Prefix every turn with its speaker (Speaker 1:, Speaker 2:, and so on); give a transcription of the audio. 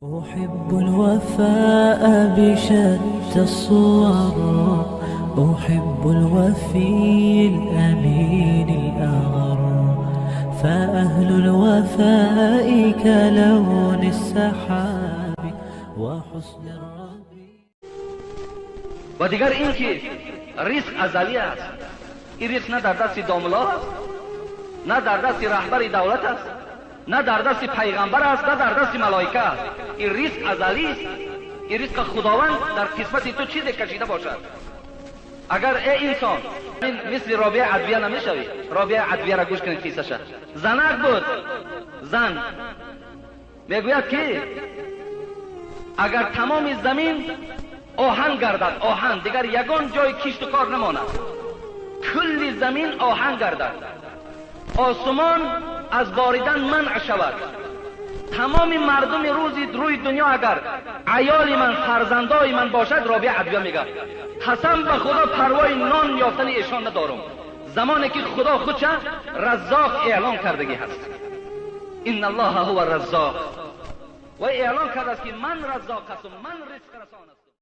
Speaker 1: أحب الوفاء بشتى الصور، أحب الوفي الأمين الأغر، فأهل الوفاء كلون السحاب وحسن الربيع.
Speaker 2: Ва дигар ин ки ризқ азалӣ аст. Ин ризқ на дар дасти домло аст, на дар дасти раҳбари давлат аст, на дар дасти пайғамбар аст, на дар дасти малоика аст. Ин ризқ азалист. Ин ризқа Худованд дар қисмати ту чизе кашида бошад. Агар, э инсон, мисли Робия Адвия намешавӣ. Робия Адвияра гӯш кунед қиссаша. Занак буд, зан мегӯяд, ки агар тамоми замин оҳан гардад, оҳан, дигар ягон ҷои кишту кор намонад, кулли замин оҳан гардад, осумон аз боридан манъ шавад, тамоми мардуми рӯзи рӯи дунё агар аёли ман, фарзандои ман бошад, Робия Адвия мегӯяд, қасам ба Худо, парвои нон ёфтани эшон надорум, замоне ки Худо худша Раззоқ эълон кардагӣ ҳаст. Инна Аллоҳа ҳува Раззоқ. Ва эълон кардааст, ки ман Раззоқ ҳастам, ман ризқ расон ҳастам.